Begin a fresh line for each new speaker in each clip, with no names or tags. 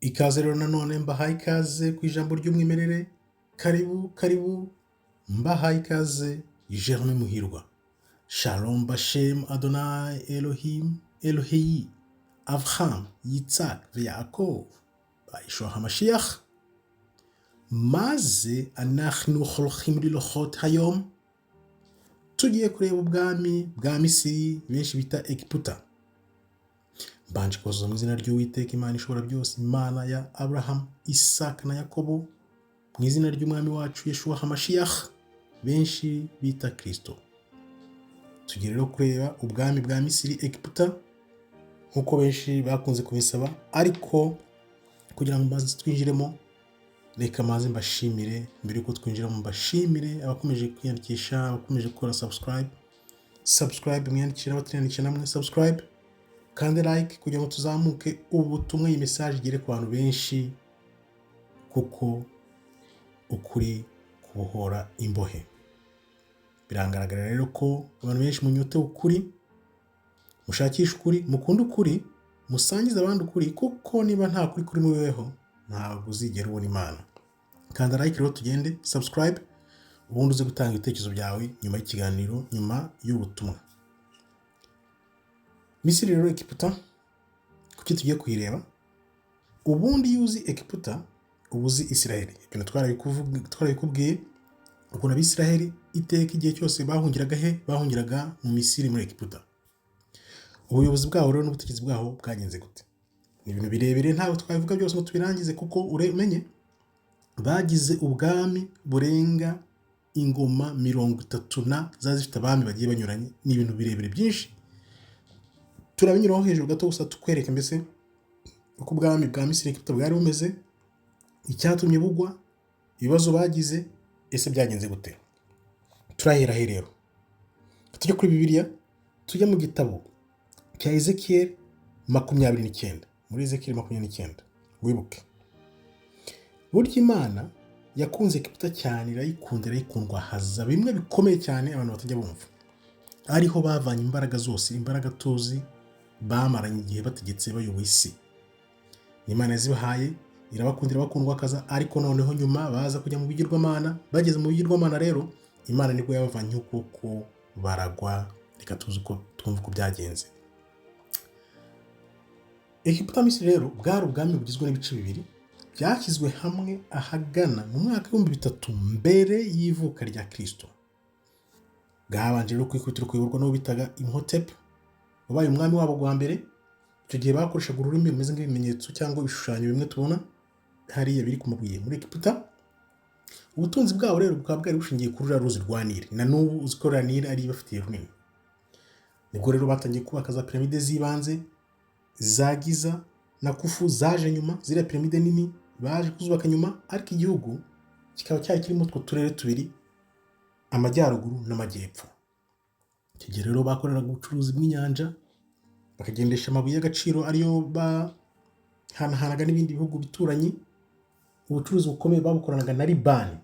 Ikaze rero nanone, mbahaye ikaze ku ijambo ry'umwimerere. Karibu karibu, mbahaye ikaze, Jeremy Muhirwa. Shalom bashem Adonai Elohim Eloheyi Avraham Yitzhak Yaakov Yeshua HaMashiach. Maze anachnu holchim lilochot hayom, tugiye kureba ubwami bwa Misiri benshi bita Egiputa. Mbanje kubasuhuza mu izina ry'Uwiteka Imana ishobora byose, Imana ya Abraham, Isaka na Yakobo, mu izina ry'Umwami wacu Yeshua HaMashiach benshi bita Kristo. Tugiye rero kureba ubwami bwa Misiri, Egiputa, nk'uko benshi bakunze kubisaba. Ariko kugira ngo mbanze twinjiremo, reka maze mbashimire. Mbere yuko twinjiramo, mbashimire abakomeje kwiyandikisha, abakomeje gukora subscribe. Subscribe, mwiyandikira, abatariyandikisha namwe subscribe kandi like, kugira ngo tuzamuke ubutumwa, iyi message igere ku bantu benshi, kuko ukuri kubohora imbohe. Birangaragara rero ko abantu benshi munyotewe ukuri, mushakisha ukuri, mukunda ukuri, musangize abandi ukuri, kuko niba nta kuri kuri mubeho, ntabwo uzigera ubona Imana. Kanda like rero tugende, subscribe, ubundi uze gutanga ibitekerezo byawe nyuma y'ikiganiro, nyuma y'ubutumwa. Misiri rero, Egiputa, kuki tugiye kuyireba? Ubundi iyo uzi Egiputa uba uzi Isiraheli. Ibintu twarabikubwiye ukuntu Abisiraheli iteka igihe cyose bahungiraga he? Bahungiraga mu Misiri, muri Egiputa. Ubuyobozi bwaho rero n'ubutegetsi bwaho bwagenze gute? Ni ibintu birebire, ntabwo twabivuga byose ngo tubirangize, kuko umenye bagize ubwami burenga ingoma 30 na zari zifite abami bagiye banyuranye. Ni ibintu birebire byinshi, turabinyuraho hejuru gato gusa, tukwereka mbese uko ubwami bwa Misiri, Egiputa bwari bumeze, icyatumye bugwa, ibibazo bagize, ese byagenze gute? Turahera he rero? Tujye kuri Bibiliya, tujye mu gitabo cya Ezekiyeli 29. Muri Ezekiyeli 29, wibuke burya Imana yakunze Egiputa cyane, irayikunda, irayikundwa haza bimwe bikomeye cyane abantu batajya bumva. Ariho bavanye imbaraga zose, imbaraga tuzi bamaranye igihe bategetse, bayoboye isi. Imana yazibahaye, irabakundira, bakundwa akaza. Ariko noneho nyuma baza kujya mu bigirwamana. Bageze mu bigirwamana rero, Imana nibwo yabavanyeho ukuboko, baragwa. Reka tuzi uko twumva uko byagenze. Egiputa, Misiri rero, bwari ubwami bugizwe n'ibice bibiri byashyizwe hamwe ahagana mu mwaka w'3000 mbere y'ivuka rya Kirisito. Bwabanje rero kwikubitira kuyoborwa n'uwo bitaga Imhotep, wabaye umwami wabo bwa mbere. Icyo gihe bakoreshaga ururimi rumeze nk'ibimenyetso cyangwa ibishushanyo bimwe tubona hariya biri ku mabuye muri Egiputa. Ubutunzi bwabo rero bukaba bwari bushingiye kuri ruriya ruzi rwa Nili. Na n'ubu uzi ko ruriya Nili ari ibafitiye runini. Nibwo rero batangiye kubaka za piramide z'ibanze za Giza na Kufu zaje nyuma. Ziriya piramide nini baje kuzubaka nyuma, ariko igihugu kikaba cyari kirimo utwo turere tubiri, amajyaruguru n'amajyepfo. Icyo gihe rero bakoreraga ubucuruzi bw'inyanja, bakagendesha amabuye y'agaciro, ariyo bahanahanaga n'ibindi bihugu bituranyi. Ubucuruzi bukomeye babukoranaga na Libani,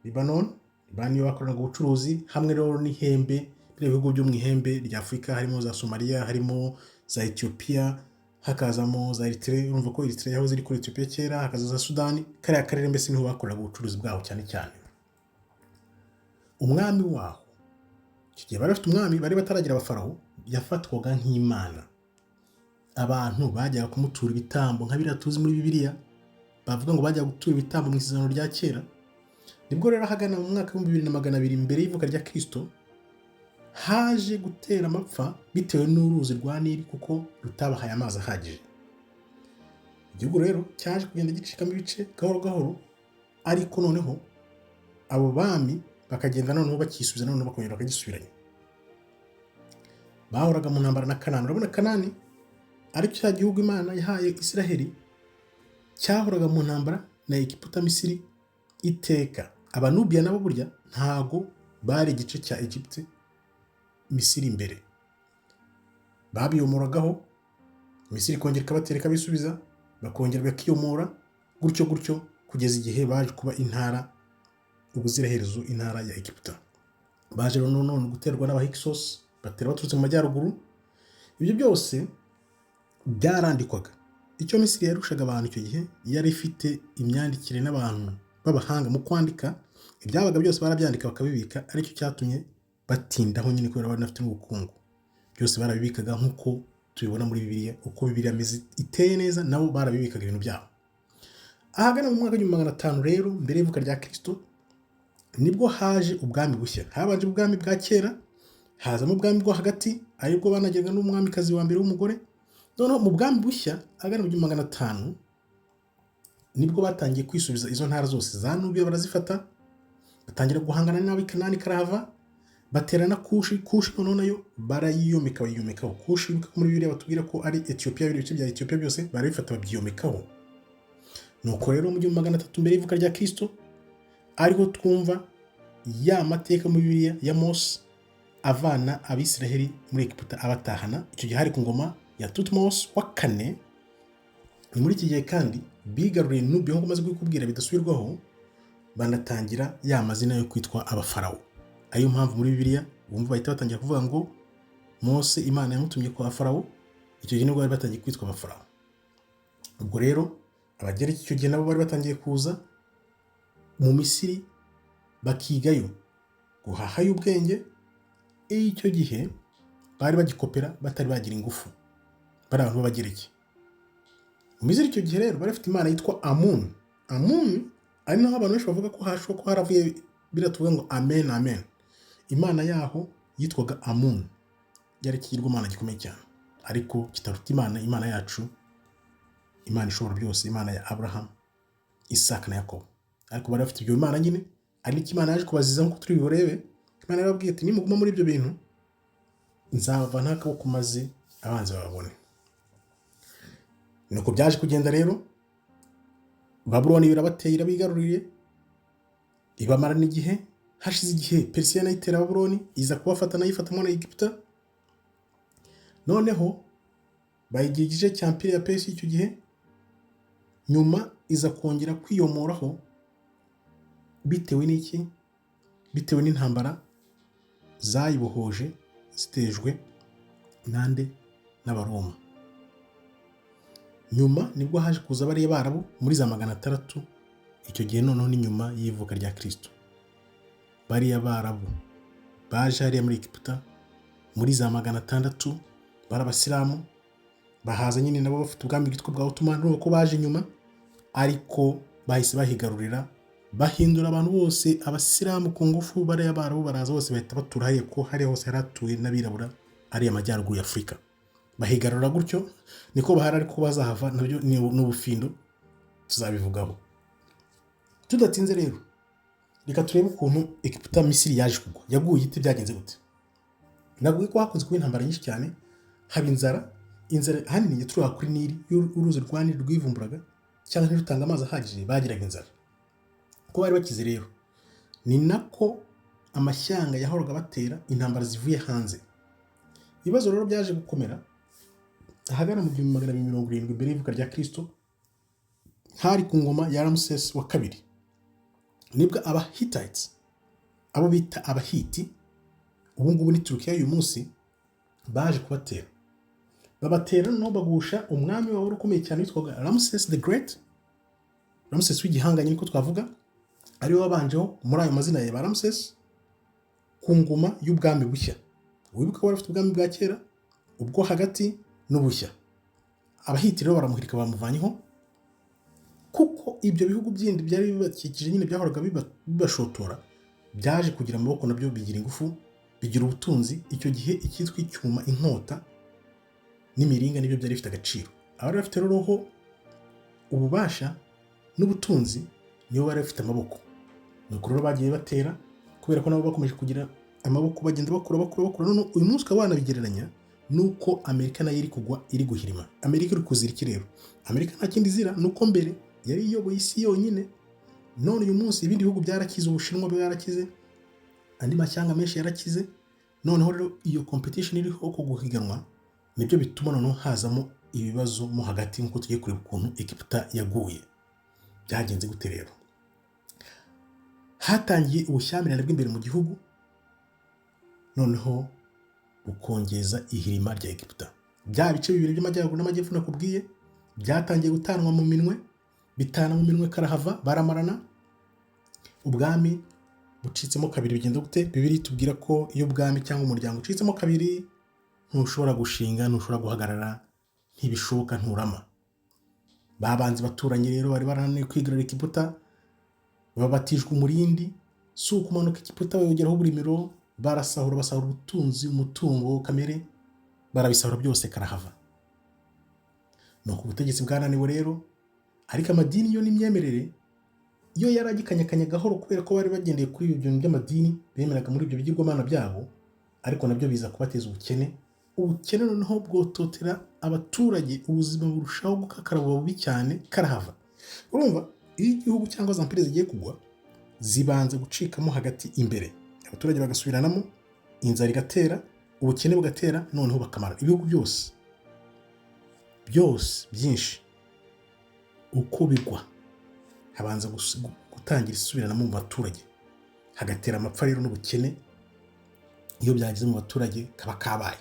Libanon. Libani niyo bakoranaga ubucuruzi, hamwe rero n'ihembe, biriya bihugu byo mu ihembe rya Afurika, harimo za Somaliya, harimo za Etiyopiya, hakazamo za Eritrea. Urumva ko Eritrea yahoze iri kuri Etiyopiya kera, hakaza za Sudani. Kariya karere mbese niho bakoreraga ubucuruzi bwabo cyane cyane. Umwami waho icyo gihe, bari bafite umwami, bari bataragira abafarawo, yafatwaga nk'imana. Abantu bajyaga kumutura ibitambo, nka biriya tuzi muri Bibiliya bavuga ngo bajyaga gutura ibitambo mu Isezerano rya Kera. Nibwo rero ahagana mu mwaka w'2200 mbere y'ivuka rya Kirisito haje gutera amapfa bitewe n'uruzi rwa Nili, kuko rutabahaye amazi ahagije. Igihugu rero cyaje kugenda gicikamo ibice gahoro gahoro, ariko noneho abo bami bakagenda noneho bakisubiza, noneho bakongera bakagisubiranya. Bahoraga mu ntambara na Kanani. Urabona Kanani aricyo cya gihugu Imana yahaye Isiraheli, cyahoraga mu ntambara na Egiputa, Misiri iteka. Abanubiya nabo burya ntago bari igice cya Egypte, Misiri imbere, babiyomoragaho, Misiri ikongera ikabatera, ikabisubiza, bakongera bakiyomora, gutyo gutyo, kugeza igihe baje kuba intara ubuziraherezo, intara ya Egiputa. Baje rero none guterwa n'Abahikisosi, batera baturutse mu majyaruguru. Ibyo byose byarandikwaga. Icyo Misiri yarushaga abantu icyo gihe, yari ifite imyandikire n'abantu b'abahanga mu kwandika. Ibyabaga byose barabyandika bakabibika, aricyo cyatumye batindaho nyine, kubera bari bafite n'ubukungu. Byose barabibikaga nk'uko tubibona muri Bibiliya, uko Bibiliya imeze iteye neza, nabo barabibikaga ibintu byabo. Ahagana mu mwaka w'1500 rero mbere y'ivuka rya Kristo, nibwo haje ubwami bushya. Habanje ubwami bwa kera, hazamo ubwami bwo hagati, aribwo banageraga n'umwamikazi wa mbere w'umugore. Noneho mu bwami bushya, ahagana mu 1500, nibwo batangiye kwisubiza izo ntara zose za Nubiya, barazifata, batangira guhangana n'ab'i Kanani karahava, batera na Kushi. Kushi noneho nayo barayiyomeka, bayiyomekaho. Kushi, wibuke ko muri Bibiliya batubwira ko ari Etiyopiya, ibice bya Etiyopiya byose barabifata babyiyomekaho. Nuko rero mu 1300 mbere y'ivuka rya Kristo, ariho twumva ya mateka muri Bibiliya ya Mose avana Abisiraheli muri Egiputa abatahana. Icyo gihe hari ku ngoma ya Tutmos wa kane. Ni muri iki gihe kandi bigaruriye Nubiya, nk'uko maze kubikubwira bidasubirwaho, banatangira ya mazina yo kwitwa abafarawo. Ariyo mpamvu muri Bibiliya bumva bahita batangira kuvuga ngo Mose Imana yamutumye kwa Farawo. Icyo gihe nibwo bari batangiye kwitwa abafarawo. Ubwo rero Abagereki icyo gihe nabo bari batangiye kuza mu Misiri, bakigayo guhahayo ubwenge. Icyo gihe bari bagikopera, batari bagira ingufu, bari abantu b'Abagereki mu Misiri. Icyo gihe rero bari bafite imana yitwa Amun. Amun ari naho abantu benshi bavuga ko hashobora kuba haravuye biriya tuvuga ngo "amen, amen". Imana yaho yitwaga Amun, yari ikigirwamana gikomeye cyane, ariko kitaruta Imana yacu, Imana ishobora byose, Imana ya Aburahamu, Isaka na Yakobo. Ariko bari bafite ibyo bimana nyine, ari n'icyo Imana yaje kubaziza, nk'uko turi buburebe. Imana yarababwiye ati: "Nimuguma muri ibyo bintu, nzabavanaho akaboko maze abanzi bababone." Nuko byaje kugenda rero, Babuloni birabateye, irabigaruriye, ibamarana igihe. Hashize igihe, Perisiya nayo itera Babuloni, iza kubafata, nayo ifatamo na Egiputa. Noneho bayigira igice cya empire ya Perisi icyo gihe. Nyuma iza kongera kwiyomoraho. Bitewe n'iki? Bitewe n'intambara zayibohoje zitejwe nande? N'Abaroma. Nyuma nibwo haje kuza bariya Barabu muri za 600. Icyo gihe noneho ni nyuma y'ivuka rya Kristo. Bariya Barabu baje hariya muri Egiputa muri za 600, bari Abasilamu, bahaza nyine nabo bafite ubwami bwitwa bwa Ottoman. Urumva ko baje nyuma, ariko bahise bahigarurira, bahindura abantu bose Abasilamu ku ngufu. Bariya Barabu baraza bose bahita batura hariya, ko hariya hose hari hatuwe n'abirabura, ariya majyaruguru ya Afurika. Bahigarura gutyo, niko bahari, ariko bazahava nabyo ni ubufindo, tuzabivugaho tudatinze. Rero reka turebe ukuntu Egiputa, Misiri yaje kugwa. Yaguye ite? Byagenze gute? Nabwiye ko hakunze kuba intambara nyinshi cyane, haba inzara. Inzara ahanini yaturuka kuri Nili. Iyo uruzi rwa Nili rwivumburaga cyangwa ntirutange amazi ahagije, bagiraga inzara. Uko bari bakize rero, ni nako amashyanga yahoraga batera intambara zivuye hanze. Ibibazo rero byaje gukomera ahagana mu 1270 mbere y'ivuka rya Kristo, hari ku ngoma ya Ramses wa kabiri. Nibwo aba Hittites, abo bita Abahiti, ubu ngubu ni Turukiya y'uyu munsi, baje kubatera. Babatera noneho bagusha umwami wabo wari ukomeye cyane witwaga Ramses the Great, Ramses w'igihanganye niko twavuga, ariwe wabanjeho muri ayo mazina ya ba Ramses ku ngoma y'ubwami bushya. Wibuka ko bari bafite ubwami bwa kera, ubwo hagati n'ubushya. Abahiti rero baramuhirika, bamuvanyeho, kuko ibyo bihugu bindi byari bibakikije nyine byahoraga bibashotora, byaje kugira amaboko nabyo, bigira ingufu, bigira ubutunzi. Icyo gihe icyitwa icyuma, inkota n'imiringa nibyo byari bifite agaciro. Abari bafite roho, ububasha n'ubutunzi nibo bari bafite amaboko. Nuko rero bagiye batera, kubera ko nabo bakomeje kugira amaboko, bagenda bakura, bakura, bakura. None uyu munsi ukaba wanabigereranya nuko Amerika nayo iri kugwa, iri guhirima. Amerika iri kuzira iki rero? Amerika nta kindi izira, ni uko mbere yari iyoboye isi yonyine. None uyu munsi ibindi bihugu byarakize, Ubushinwa bwarakize, andi mashyanga menshi yarakize. Noneho rero iyo competition iriho, ko guhiganwa, nibyo bituma noneho hazamo ibibazo mo hagati, nk'uko tugiye kureba ukuntu Egiputa yaguye. Byagenze gute rero? Hatangiye ubushyamirane bw'imbere mu gihugu, noneho bukongeza ihirima rya Egiputa. Bya bice bibiri by'amajyaruguru n'amajyepfo nakubwiye Byatangiye gutanwa mu minwe, bitana mu minwe karahava, baramarana. Ubwami bucitsemo kabiri bigenda gute? Bibiliya itubwira ko iyo ubwami cyangwa umuryango ucitsemo kabiri, ntushobora gushinga, ntushobora guhagarara, ntibishoboka, nturama. Babanzi baturanye rero bari barananiwe kwigarurira Egiputa, babatijwe umurindi, si ukumanuka Egiputa bayongeraho uburimiro, barasahura, basahura ubutunzi, umutungo kamere, barabisahura byose karahava. Nuko ubutegetsi bwananiwe rero, ariko amadini yo n'imyemerere yo yari agikanyakanya gahoro, kubera ko bari bagendeye kuri ibyo bintu by'amadini bemeraga muri ibyo bigirwamana byabo, ariko nabyo biza kubateza ubukene. Ubukene noneho bwototera abaturage, ubuzima burushaho gukakara, buba bubi cyane karahava. Urumva iyo igihugu cyangwa za empire zigiye kugwa, zibanza gucikamo hagati imbere, abaturage bagasubiranamo, inzara igatera, ubukene bugatera, noneho bakamara ibihugu byose byose byinshi. Uko bigwa habanza gutangira isubiranamo mu baturage, hagatera amapfa rero n'ubukene. Iyo byageze mu baturage kaba kabaye.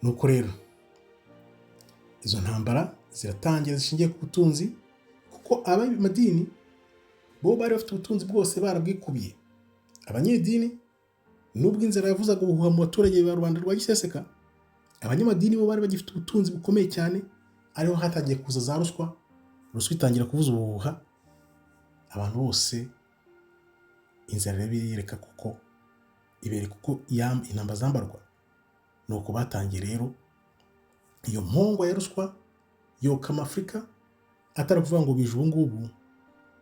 Nuko rero izo ntambara ziratangira zishingiye ku butunzi, kuko abamadini bo bari bafite ubutunzi bwose barabwikubiye. Abanyedini, nubwo inzara yavuzaga ubuhuha mu baturage ba rubanda rwa giseseka, abanyamadini bo bari bagifite ubutunzi bukomeye cyane. Ariho hatangiye kuza za ruswa, ruswa itangira kuvuza ubuhuha abantu bose. Inzara rero irereka kuko ibereka uko intamba zambarwa. Nuko batangiye rero iyo mpongwa ya ruswa yokama Afurika, atari ukuvuga ngo bije ubu ngubu.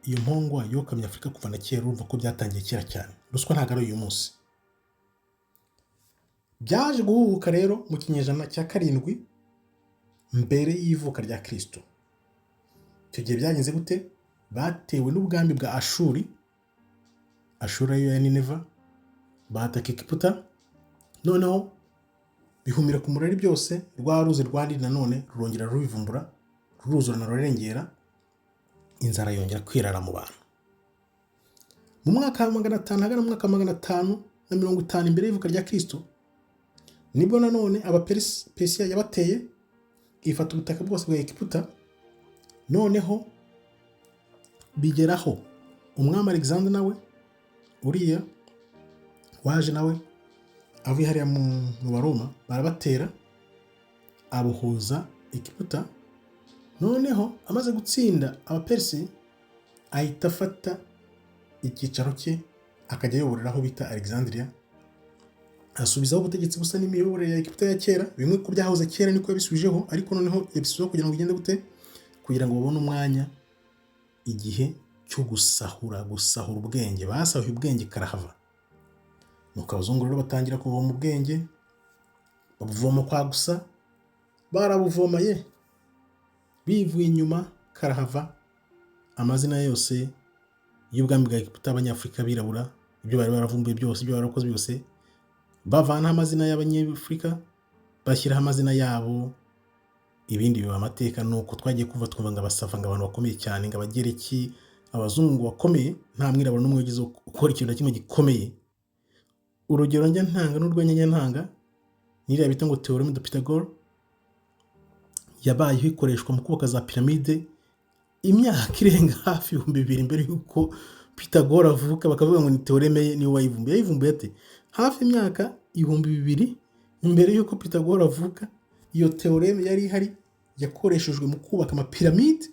Iyo mpongwa yokamye Afurika kuva na kera. Urumva ko byatangiye kera cyane, ruswa ntabwo ari uyu munsi. Byaje guhuhuka rero mu kinyejana cya 7 mbere y'ivuka rya Kirisito. Icyo gihe byagenze gute? Batewe n'ubwami bwa Ashuri, Ashuri ariyo ya Nineva, bataka Egiputa, noneho bihumira ku murari byose. Rwa ruzi rwa Nili nanone rurongera rubivumbura, ruruzura na rurarengera, inzara yongera kwirara mu bantu. Mu mwaka wa 500, ahagana mu mwaka wa 550 imbere y'ivuka rya Kirisito, nibwo nanone Abaperisiya yabateye, ifata ubutaka bwose bwa Egiputa. Noneho bigeraho umwami Alexander nawe uriya waje nawe avuye hariya mu Baroma, barabatera, abohoza Egiputa. Noneho amaze gutsinda Abaperisi, ahita afata icyicaro cye akajya ayoborera aho bita Alexandria, asubizaho ubutegetsi busa n'imiyoborere ya Egiputa ya kera. Bimwe ku byahoze kera niko yabisubijeho, ariko noneho yabisubijeho kugira ngo bigende gute? Kugira ngo babone umwanya, igihe cyo gusahura, gusahura ubwenge. Basahuye ubwenge karahava. Nuko abazungu rero batangira kuvoma ubwenge, babuvoma kwa gusa, barabuvoma ye bivuye inyuma karahava. Amazina yose y'ubwami bwa Egiputa, Abanyafurika birabura, ibyo bari baravumbuye byose, ibyo bari barakoze byose, bavanaho amazina y'Abanyafurika, bashyiraho amazina yabo. Ibindi biba amateka. Ni uko twagiye kuva twumva ngo abasava, ngo abantu bakomeye cyane, ngo Abagereki, abazungu bakomeye, nta mwirabura n'umwe wigeze ukora ikintu na kimwe gikomeye. Urugero njya ntanga n'urwenya njya ntanga n'iriya bita ngo théorème de Pythagore, yabayeho ikoreshwa mu kubaka za piramide imyaka irenga hafi 2000 mbere y'uko Pythagore avuka, bakavuga ngo ni théorème ye, niwe wayivumbuye. Yayivumbuye ate hafi imyaka 2000 mbere y'uko Pythagore avuka? Iyo théorème yari ihari, yakoreshejwe mu kubaka amapiramide,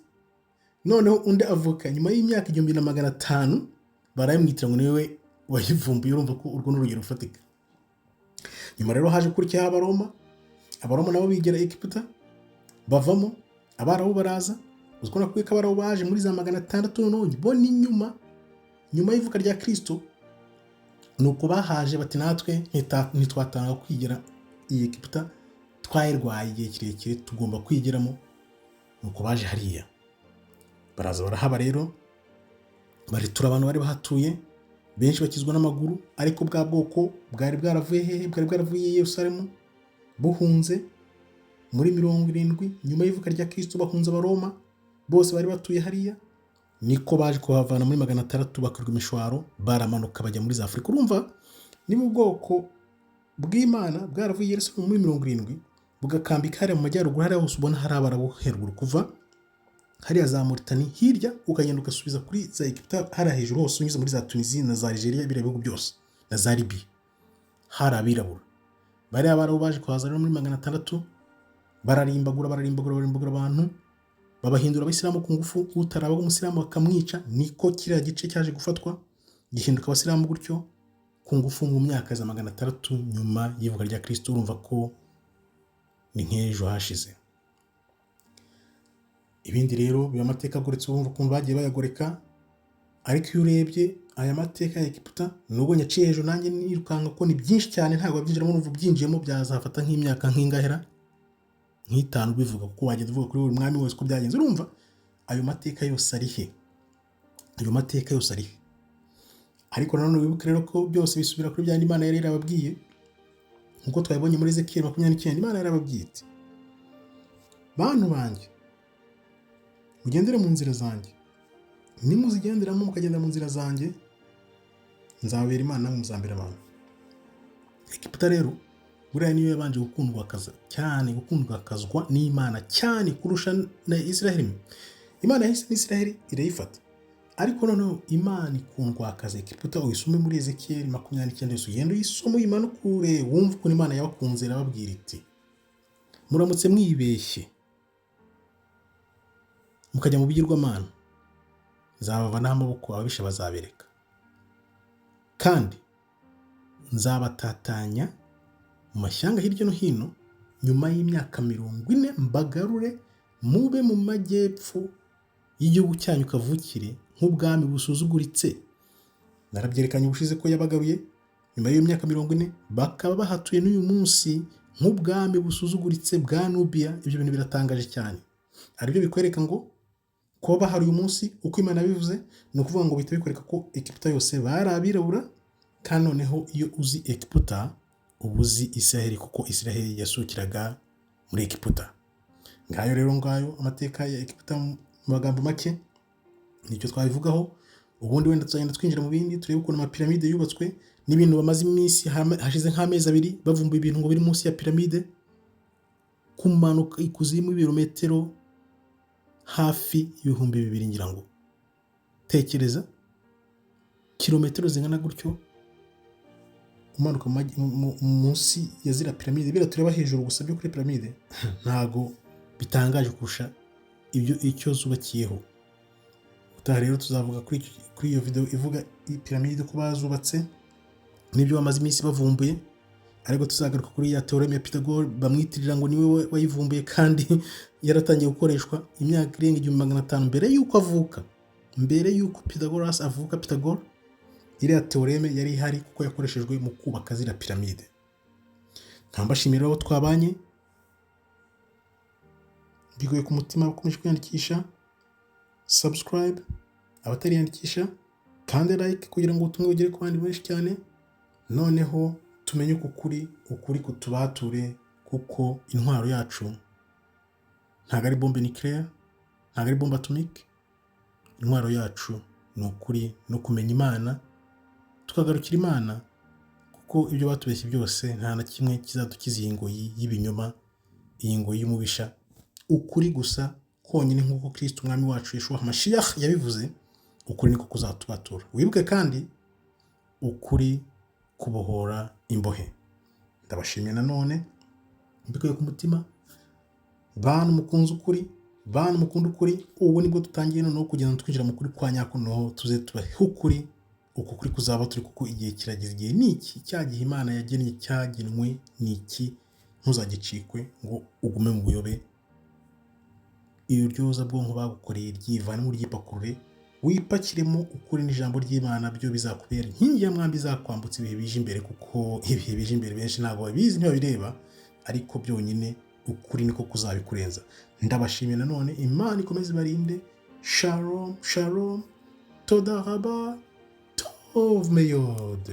noneho undi avuka nyuma y'imyaka 1500, barayimwitira ngo niwe wayivumbuye. Urumva ko urwo ni urugero rufatika. Nyuma rero haje gukurikiyeho Abaroma. Abaroma nabo bigera Egiputa, bavamo, Abarabu baraza. Uzi ko nakubwiye ko Abarabu baje muri za 600, noneho bo ni nyuma, nyuma y'ivuka rya Kirisito. Ni uko bahaje bati: "Natwe ntitwatanga kwigira iyi Egiputa, twayirwaye igihe kirekire, tugomba kwigiramo." Nuko baje hariya, baraza barahaba rero, baritura abantu bari bahatuye, benshi bakizwa n'amaguru. Ariko bwa bwoko bwari bwaravuye hehe? Bwari bwaravuye i Yerusalemu buhunze muri 70 nyuma y'ivuka rya Kirisito, bahunze Abaroma bose bari batuye hariya. Niko baje kuhavana muri 600, bakorwa imishwaro, baramanuka bajya muri za Afurika. Urumva niba ubwoko bw'Imana bwaravuye i Yerusalemu muri 70 Bugakambika hariya mu majyaruguru, hariya hose ubona hari Abarabu heruguru, kuva hariya za Mauritania hirya ukagenda ugasubiza kuri za Egiputa, hariya hejuru hose unyuze muri za Tunisie na za Algeria, biriya bihugu byose na za Libya hari abirabura. Bariya Barabu baje kuhaza rero muri 600, bararimbagura, bararimbagura, bararimbagura abantu, babahindura Abayisilamu ku ngufu, utarabaga Umusilamu bakamwica. Niko kiriya gice cyaje gufatwa gihinduka Abasilamu gutyo ku ngufu mu myaka za 600 nyuma y'ivuka rya Kristo. Urumva ko ni nk'ejo hashize. Ibindi rero biba amateka agoretse, urumva ukuntu bagiye bayagoreka. Ariko iyo urebye aya mateka ya Egiputa, nubwo nyaciye hejuru nanjye nirukanka ko ni byinshi cyane, ntabwo wabyinjiramo, urumva ubyinjiyemo byazafata nk'imyaka nk'ingahera nk'itanu bivuga, kuko wagenda uvuga kuri buri mwami wese uko byagenze. Urumva ayo mateka yose ari he? Ayo mateka yose ari he? Ariko nanone wibuke rero ko byose bisubira kuri bya Imana yari yarababwiye, nk'uko twabibonye muri Ezekiyeli 29. Imana yarababwiye iti: "Bantu banjye, mugendere mu nzira zanjye. Nimuzigenderamo mukagenda mu nzira zanjye, nzababera Imana, namwe muzambera abantu." Egiputa rero buriya niyo yabanje gukundwakaza cyane, gukundwakazwa n'Imana cyane kurusha na Israheli. Imana yahisemo Israheli irayifata, ariko noneho Imana ikundwakaza Egiputa. Uyisome muri Ezekiyeli 29 yose, ugende uyisome, uyimanukure, wumve ukuntu Imana yabakunze. Irababwira iti: "Muramutse mwibeshye mukajya mu bigirwamana, nzabavanaho amaboko, ababisha bazabereka, kandi nzabatatanya mu mashyanga hirya no hino. Nyuma y'imyaka 40 mbagarure mube mu majyepfo y'igihugu cyanyu kavukire nk'ubwami busuzuguritse." Narabyerekanye ubushize ko yabagaruye nyuma y'iyo myaka 40, bakaba bahatuye n'uyu munsi nk'ubwami busuzuguritse bwa Nubiya. Ibyo bintu biratangaje cyane, aribyo bikwereka ngo kuba bahari uyu munsi uko Imana yabivuze, ni ukuvuga ngo bihita bikwereka ko Egiputa yose bari abirabura. Kandi noneho iyo uzi Egiputa uba uzi Israheli, kuko Israheli yasukiraga muri Egiputa. Ngayo rero, ngayo amateka ya Egiputa mu magambo make, nicyo twabivugaho. Ubundi wenda tuzagenda twinjira mu bindi, turebe ukuntu amapiramide yubatswe n'ibintu bamaze iminsi, hashize nk'amezi 2 bavumbuye ibintu ngo biri munsi ya piramide, kumanuka ikuzimu ibirometero hafi 2000 ngira ngo. Tekereza kilometero zingana gutyo umanuka munsi ya ziriya piramide. Biriya tureba hejuru gusa byo kuri piramide ntago bitangaje kurusha ibyo icyo zubakiyeho. Ubutaha rero tuzavuga kuri iyo video ivuga piramide uko bazubatse n'ibyo bamaze iminsi bavumbuye. Ariko tuzagaruka kuri ya théorème ya Pythagore bamwitirira ngo niwe wayivumbuye, kandi yaratangiye gukoreshwa imyaka irenga 1500 mbere y'uko avuka. Mbere y'uko Pythagoras avuka, Pythagore, iriya théorème yari ihari, kuko yakoreshejwe mu kubaka ziriya piramide. Nkambashimira abo twabanye mbikuye ku mutima, bakomeje kwiyandikisha, subscribe abatariyandikisha, kandi like kugira ngo ubutumwa bugere ku bandi benshi cyane. Noneho tumenye uku kuri, ukuri kutubature, kuko intwaro yacu ntabwo ari bombe nucléaire, ntabwo ari bombe atomique. Intwaro yacu ni ukuri no kumenya Imana, tukagarukira Imana, kuko ibyo batubeshye byose nta na kimwe kizadukiza iyi ngoyi y'ibinyoma, iyi ngoyi y'umubisha. Ukuri gusa konyine, nk'uko Kristo Umwami wacu Yeshua Hamashiach yabivuze, ukuri niko kuzatubatura. Wibuke kandi ukuri kubohora imbohe. Ndabashimiye nanone mbikuye ku mutima, bantu mukunze ukuri, bantu mukunda ukuri. Ubu nibwo dutangiye noneho kugenda twinjira mu kuri kwa nyako, noneho tuze tubahe ukuri. Uku kuri kuzaba turi, kuko igihe kirageze. Igihe ni iki, cya gihe Imana yagennye cyagenwe ni iki, ntuzagicikwe ngo ugume mu buyobe. Iyo ryozabwonko bagukoreye ryivanemo, uryipakurure, wipakiremo ukuri n'ijambo ry'Imana, byo bizakubera inkingi ya mwamba izakwambutsa ibihe bije imbere, kuko ibihe bije imbere benshi ntabwo babizi, ntibabireba, ariko byonyine ukuri niko kuzabikurenza. Ndabashimiye nanone, Imana ikomeze ibarinde. Shalom, shalom, toda raba, tov meyod.